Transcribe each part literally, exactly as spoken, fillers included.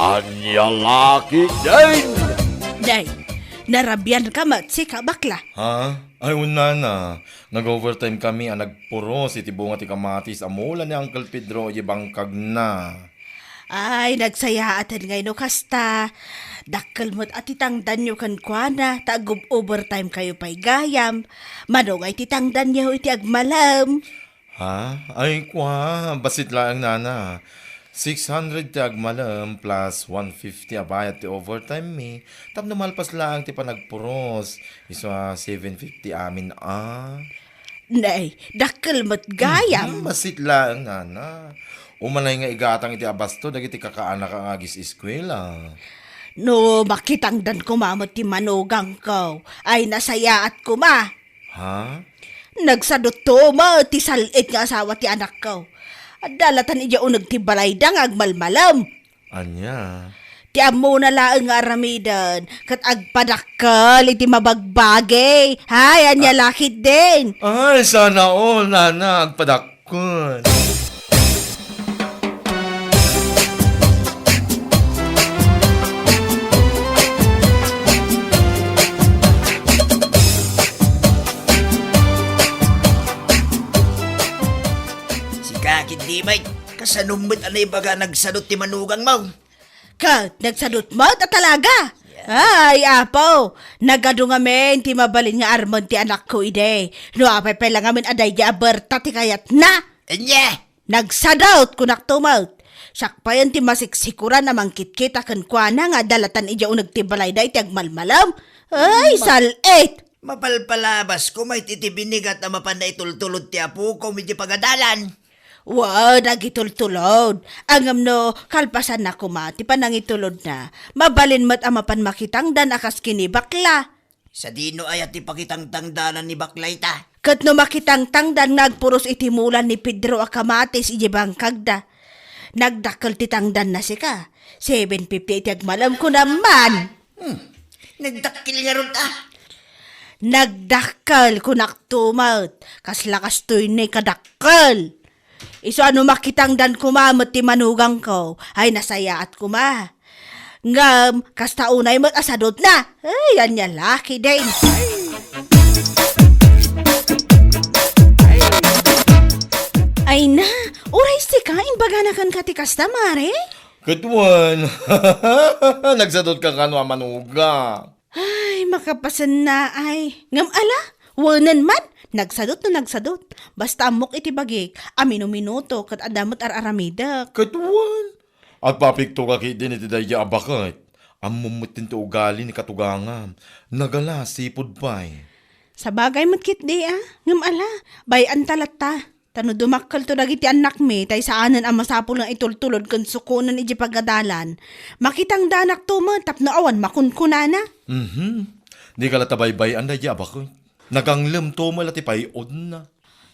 Ania la ketdin? Nay, narabian ka met, sika, bakla. Ha? Ay, wen, nana. Nag-overtime kami a nagpuros iti bunga ti kamatis a mula ni Uncle Pedro iti bangkagna. Ay, nagsayaaten ngay no kasta. Dakkel met a ti tangdanyo kenkuana, ta ag-overtime kayo pay gayam. Mano ngay ti tangdanyo iti agmalem? Ha? Ay, kua, bassit laeng, nana. Six hundred ti agmalem plus one fifty a bayad ti overtime mi. Tapno malpas laeng ti panagpuros. Isu a seven fifty amin a. Nay, dakkel met gayam. Mhm, bassit laeng, nana. Umanay nga igatang iti abasto dagiti kakaanak nga agis-eskuela. No makitangdan koma met ti manugangko, ay nasayaat koma. Ha? Nagsadutto met ti sal-it nga asawa ti anakko. Adda latan idiay uneg ti balayda nga agmalmalem. Ania? Ti ammona laeng nga aramiden, ket agpadakkel iti mabagbagi. Hay, ania la ketdin? Ay, sana all, nana, agpadakkel. Sika ketdi met, kasano met a naibaga a nagsadut ti manugangmo? Ket nagsadut met a talaga. Yeah. Ay, Apo, nagadu ngamin ti mabalin nga armen ti anakko idi. No apay pay la ngamin a daydi a berta ti kayatna. Ania? Nagsadut, kunak to met. Siak payen ti masiksikuran a mangkitkita kenkuana nga adda latan idiay uneg ti balayda iti agmalmalem. Ay, ma- sal-it! Mapalpalabas koma iti binigat a mapan naitultulod ti apoko iti pagadalan. Wen, agitultulod. Ngem no kalpasanna koma ti panangitulodna, mabalin met a mapan makitangdan a kas ken ni bakla. Sadino aya ti pakitangtangdanan ni bakla ita? Ket no makitangtangdan nga agpuros iti mula ni Pedro a kamatis idiay bangkagda, nagdakkel ti tangdanna sika. Seven fifty iti agmalem, kunam man. Hmm. Nagdakkel ngarud, a. Nagdakkel, kunak to met. Kasla kastoy ni kadakkel. Isu a no makitangdan koma met ti manugangko, ay nasayaat koma. Ngem, kasta unay met a sadutna. Ay, ania la ketdin. Ay na, uray sika, imbagana kenka ti kasta, Mare? Ket wen, nagsadutka kano a manugang? Ay, makapasennaay. Ngem ala, wenen man, nagsadut no nagsadut. Basta ammok iti bagik a minuminuto ket adda met ar-aramidek. Ket wen, agpapiktoka ketdin iti daydi a baket. Ammom met ti ugali ni katugangam. Nagala, sipud pay. Sabagay met ketdi a. Ngem ala, bay-anta latta. Ta no dumakkelto dagiti annakmi, tay saanen a masapul nga itultulod ken sukonen idiay pagadalan, makitangdanakto met tapno awan makunkunana. Mhm. Dika latta baybay-an daydi a baket. Naganglemto met la ti pay-odna.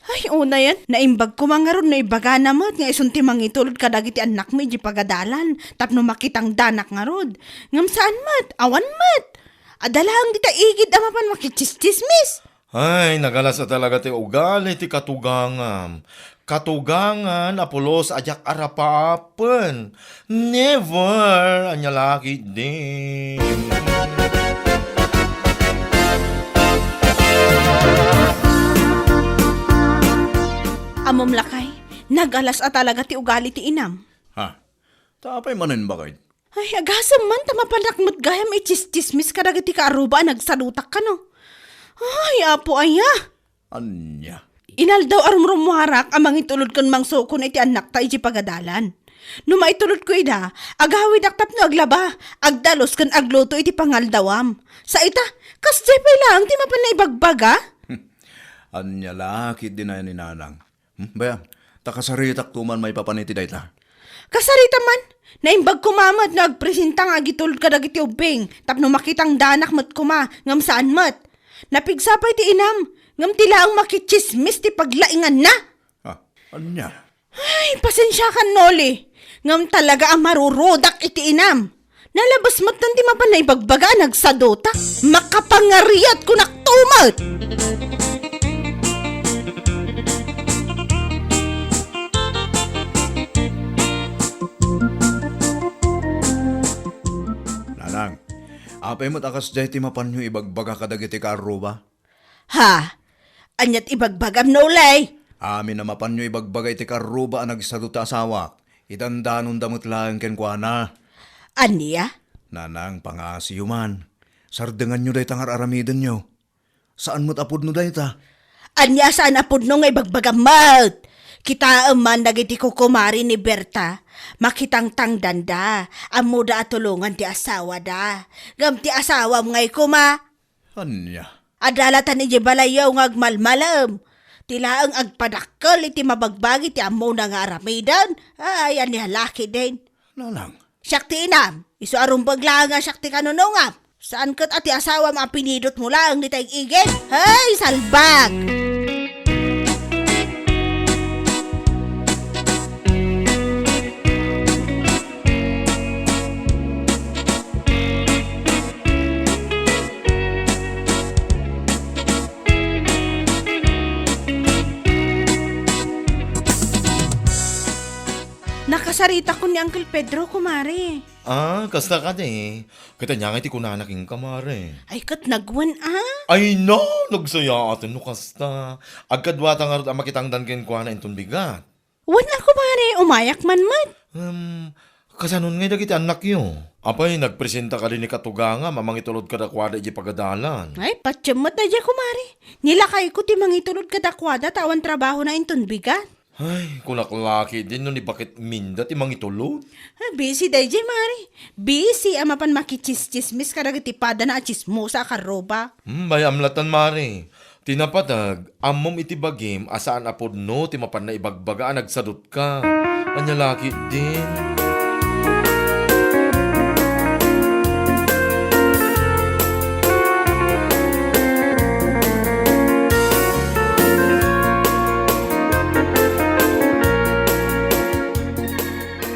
Ay, unayen, naimbag koma ngarud no ibagana met nga isun ti mangitulod kadagiti annakmi idiay pagadalan tapno makitangdanak ngarud. Ngem saan met, awan met. Adda laeng dita igid a mapan makitsismis. Ay, nagalas a talaga ti ugali ti katugangam. Katugangan a pulos a diak arapapen. Never! Ania la ketdi. Ammom lakay, nagalas a talaga ti ugali ti inam. Ha? Ta apay manen, baket? Ay, agasem man ta mapanak met gayam itsistsismis kadagiti kaaruba a nagsadutak kano. Ay, Apo aya! Ania? Inaldaw a rumrummuarak a mangitulod ken mangsukon iti annakta iti pagadalan. No maitulodko ida, agawidak tapno aglaba, agdalus ken agluto iti pangaldawam. Sa ita, kasdiay pay laeng ti mapan naibagbaga? Ania la ketdi ni nanang? Hmm, bayam, ta kasaritak to man maipapan iti dayta. Kasarita man, naimbag koma met no agpresenta nga agitulod kadagiti ubbing, tapno makitangdanak met koma, ngem saan met. Napigsa pay ti inam, ngem ti laeng makitsismis ti paglainganna. Ah, ania? Ay, pasensiakan, Noli, ngem talaga a marurudak iti inam. Nalabes met ti mapan naibagbaga a nagsaduta. Makapangariat kunak to met. Apay met a kasdiay ti mapanyo ibagbaga kadagiti kaarruba? Ha? Aniat ibagbagam, Nolay? Amin a mapanyo ibagbaga iti kaarruba a nagsado ti asawak. Idandanonda met laeng kenkuana. Ania? Nanang, pangaasiyo man. Sardenganyo dayta nga ar-aramidenyo. Saan met a pudno dayta. Ania saan a pudno nga ibagbagam met? Kitaem man dagiti kukumari ni Berta. Makitangtangdanda. Ammoda a tulongan ti asawada. Ngem ti asawam ngay koma. Ania? Adda latan idiay balayyo nga agmalmalem. Ti laeng agpadakkel iti mabagbagi ti ammona nga aramiden. Ay, ania la ketdin. Nanang, siak ti inam, isu a rumbeng laeng a siak ti kanunongam. Saan ket a ti asawam a pinidotmo laeng dita ig-igim? Hey, salbag! Nakasaritakon ni Uncle Pedro, kumare. Ah, kasta kadi. Ket ania ngay ti kunana kenka, mare? Ay, ket nagwen, ah? Ay, no! Nagsayaaten no kasta. Agkaduata ngarud a makitangdan kenkuana inton bigat. Wen a, kumare, umayak man met. Um, kasanon ngay dagiti annakyo? Apay, nagpresenta kadi ni katugangam a mangitulod kadakuada idiay pagadalan. Ay, patiem met daydiay, kumare. Nilakayko ti mangitulod kadakuada ta awan trabahona inton bigat. Ay, kunak la ketdin no ni Bakit Minda ti mangitulod. Ah, busy daydiay, mare. Busy a mapan makitsismis kadagiti padana a tsismosa a karruba. Hmm, bay-am latan, mare. Ti napateg, ammom iti bagim a saan a pudno ti mapanna ibagbaga a nagsadutka. Ania la ketdin?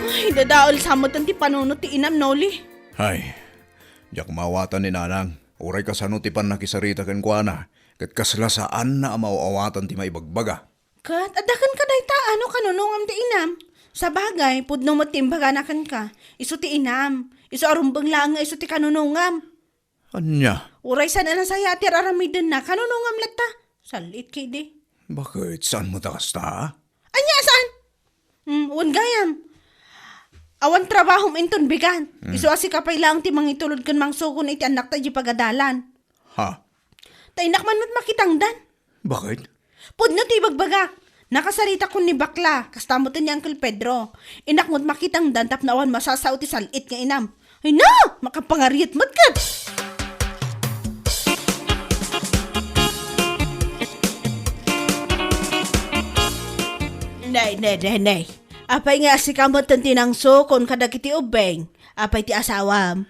Ay, dadael sa met ti panunot ti inam, Noli. Ay, diak maawatan ni Nanang. Uray kasano ti pannakisarita kenkuana, ket kasla saanna a maaw-awatan ti maibagbaga. Ket adda kenka dayta, ano, kanunongam ti inam? Sabagay, pudno met ti imbagana kenka. Isu ti inam. Isu a rumbeng laeng nga isu ti kanunongam. Ania? Uray saan a nasayaat ti ar-aramidenna, kanunongam latta. Sal-it ketdi. Bakit? Saan met a kasta? Ania saan? Hmm, wen gayam. Awan trabahom inton bigat. Hmm. Isu a sika pay laeng ti mangitulod ken mangsukon iti annakta idiay pagadalan. Ha? Ta innak man met makitangdan. Bakit? Pudno ti ibagbagak. Nakasaritakon ni bakla, kasta met ni Uncle Pedro. Innak met makitangdan tapno awan masasao ti sal-it nga inam. Ay na! Makapangariet met ket! Nay, nay, nay, nay. Apay nga sika met ti nangsukon kadagiti ubbing? Apay ti asawam?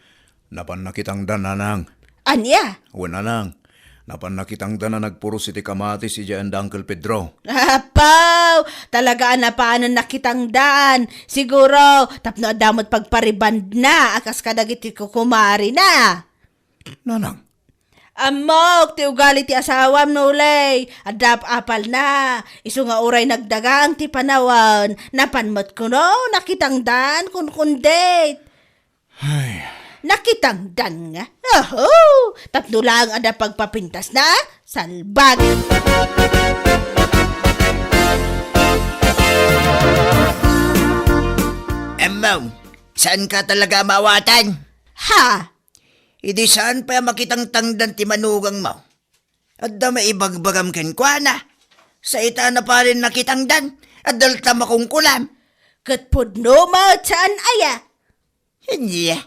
Napan nakitangdan, Nanang. Ania? Wen, Nanang. Napan nakitangdan a nagpuros iti kamatis idiay anda Uncle Pedro. Apaw! Talaga a napanan nakitangdan. Siguro, tapno adda met pagparibandna a kas kadagiti kukumarina. Nanang. Ammok ti ugali ti asawam, Nolay. Adda apalna. Isu nga uray nagdagaang ti panawen, napan met kuno nakitangdan, kunkundit. Ay. Nakitangdan nga. Oho! Tapno laeng adda pagpapintasna, salbag! Emmong, saan ka talaga maawatan? Ha? Idi saan pay a makitangtangdan ti manugangmo? Adda maibagbagam kenkuana. Sa ita na parin nakitangdan, adda latta makunkunam. Ket pudno met saan aya? Ania?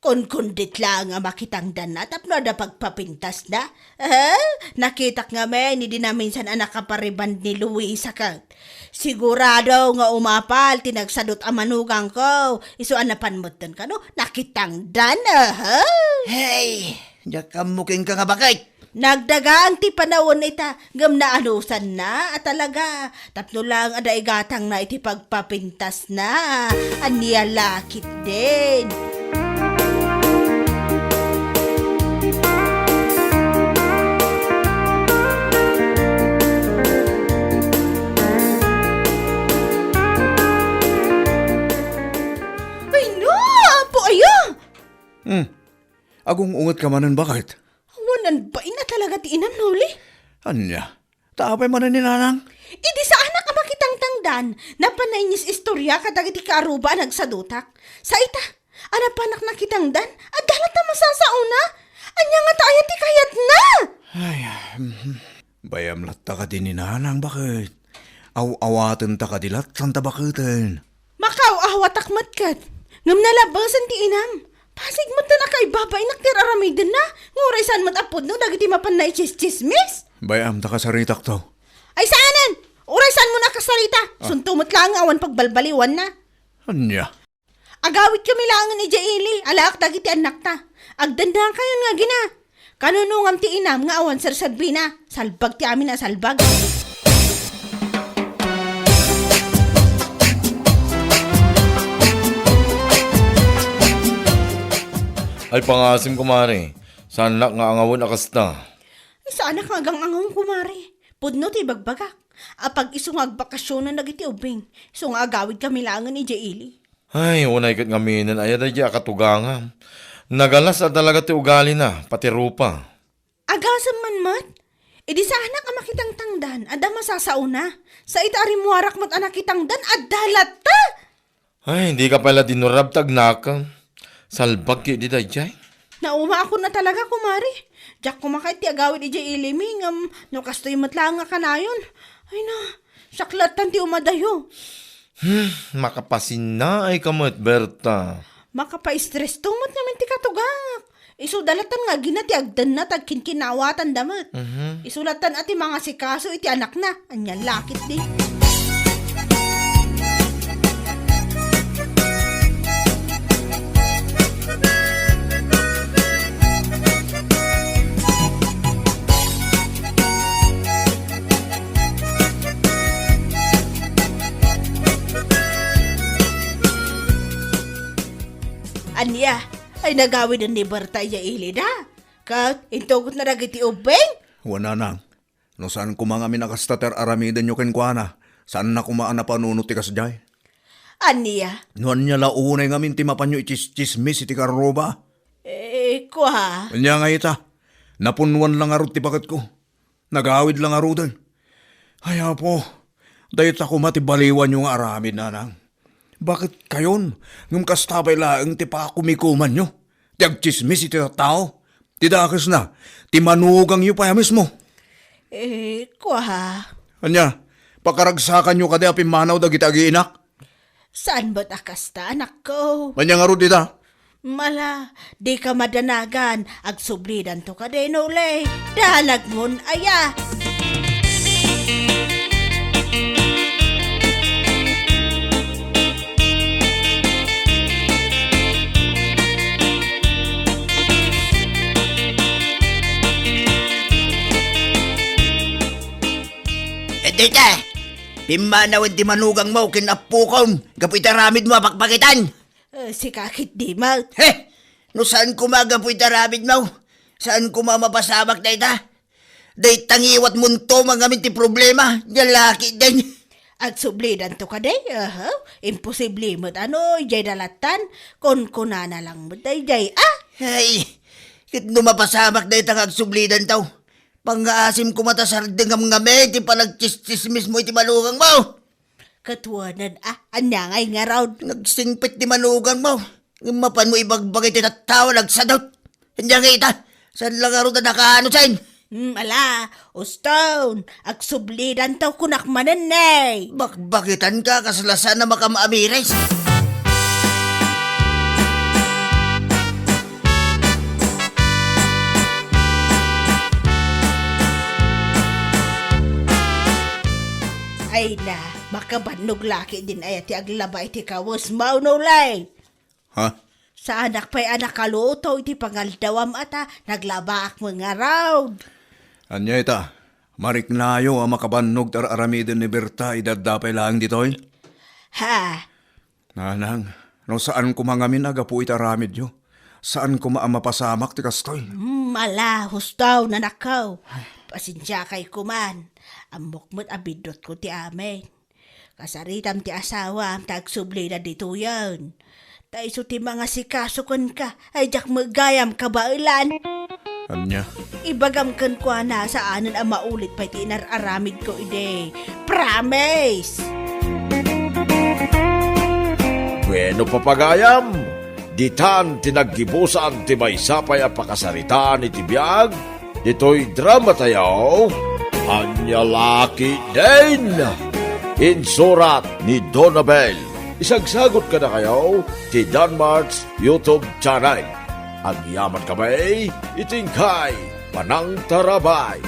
Kunkundit laeng a makitangdanna tapno adda pagpapintasna. Eh, nakitak ngamin idi naminsan a nakapariband ni Luisa ket. Sigurado nga umapal ti nagsadut a manugangko. Isu a napan metten kano, nakitangdan, aha. Hey, diak ammo kenka nga bakit. Nagdagaang ti panawen ita, ngem naanusanna a talaga. Tapno laeng adda igatangna iti pagpapintasna. Ania la ketdin? Ay, no! Apo, aya! Hmm. Agung-ungetka manen, baket? Awan bain a talaga ti inam, Noli. Ania? Ta apay manen ni Nanang? Idi saanak a makitangtangdan, napan nainis-istorya kadagiti kaaruba a nagsadutak. Sa ita, a napanak nakitangdan, adda latta masasaona. Ania ngata aya ti kayatna? Ay, mhm. Bayam latta kadi ni Nanang, baket? Aw-awatenta kadi latta ta baketen? Makaaw-awatak met ket. Ngem nalabasan ti inam. Pasig met ta nakaibabainak ti ar-aramidenna, nga uray saan met a pudno dagiti mapan naitsistsismis. Bayam ta kasaritakto. Ay saanen! Uray saanmo nakasarita. Ah. Sunto met laeng nga awan pagbalbaliwanna. Ania? Agawidkami laengen idiay ili, alaak dagiti annakta. Agdennakayon nga agina. Kanunongam ti inam nga awan serserbina. Salbag ti amin a salbag. Ay, pangasim, kumare. Saanak nga angawen a kasta. Ay, saanak nga agang-angawen, kumare. Pudno ti ibagbagak. Apag isu nga agbakasionan dagiti ubing. Isu nga agawidkami laengen idiay ili. Ay, unay ket ngaminen aya daydiay a katugangam. Nagalas a talaga ti ugalina, pati rupa. Agasem man met? Idi saanak a makitangtangdan, adda masasaona. Sa ita a rimmuarak met a nakitangdan, adda latta! Ay, dika pay la dinurab ta agnakem. Salbag ketdi daydiay. Naumaakon a talaga, kumare. Diak koma kayat ti agawid idiay ilimi, ngem no kastoy met laeng nga kanayon. Ay na, siak lattan ti umadayo. Hmm, makapasinnaayka met, Berta. Makapaistresto met ngamin ti katugangak. Isu da lattan nga agina ti agdenna ta agkinkinawatanda met. Mhm. Isu lattan a ti mangasikaso iti anakna. Ania la ketdi. Ania? Ay nagawiden ni Berta idiay ilida? Ket intugotna dagiti ubbing? Wen, nanang. No saan koma ngamin a kasta ti ar-aramidenyo kenkuana, saanna koma a napanunot ti kasdiay. Ania? No ania la unay ngamin ti mapanyo itsistsismis iti karruba? Eh, kua. Ania nga ita? Napunnuan la ngarud ti baketko. Nagawid la ngaruden. Ay, Apo, dayta koma ti baliwanyo nga aramid, nanang. Baket kayon, ngem kasta pay laeng ti pakumikumanyo, ti agtsismis iti tattao, ti dakesna, ti manugangyo pay a mismo. Eh, kua. Ania, pakaragsakanyo kadi a pimmanaw dagiti agiinak? Saan met a kasta, anakko? Ania ngarud ita? Mala, dika madanagan, agsublidanto kadi, Noli. Danagmon aya. Dita, pimmanawen ti manugangmo ken appokom gapu iti aramidmo a pakpakitan. Eh, sika ketdi met. He! No saan koma gapu iti aramidmo, saan koma mapasamak dayta. Dayta ngiwatmonto ngamin ti problema, nia la ketdin. Agsublidanto kadi? Aha, imposible met a no, idiay da lattan, kunkunana lang met daydiay, ah? Ay, ket no mapasamak dayta nga agsublidanto, pangngaasim koma ta sardengam ngamin ti panagtsistsismismo iti manugangmo. Ket wen a, ania ngay ngarud? Nagsingpet ti manugangmo. Ngem mapanmo ibagbagi ti tattao a nagsadut. Ania ngay ita? Saan la ngarud a nakaano sen? Hmm, ala, uston, agsublidanto kunak manen ne. Bakbakitanka, kasla saan a makaamires. Ay na, makabannog la ketdin aya ti aglaba iti kawesmo, Noli. Ha? Saanak pay a nakaluto iti pangaldawam a ta naglabaak met ngarud. Ania ita? Mariknayo a makabannog ti ar-aramiden ni Berta idi adda pay laeng ditoy? Ha? Nanang, no saan koma ngamin a gapu iti aramidyo, saan koma a mapasamak ti kastoy. Hmm, ala, husto, nanakko. Pasensiakay koman. Ammok met a biddutko ti amin. Kasaritam ti asawam ta agsublida ditoyen. Ta isu ti mangasikaso kenka, ay diak met gayam kabaelan. Ania? Ibagam kenkuana, saanen a maulit pay ti inar-aramidko idi. Promise! Bueno, papagayam, ditan ti naggibusan ti maysa pay a pakasaritaan iti biag ditoy drama tayo, Ania La Ketdin. Insurat ni Donabel. Isagsagut kadakayo ti Danmar's YouTube channel. Agyaman kami iti inkay panangtarabay.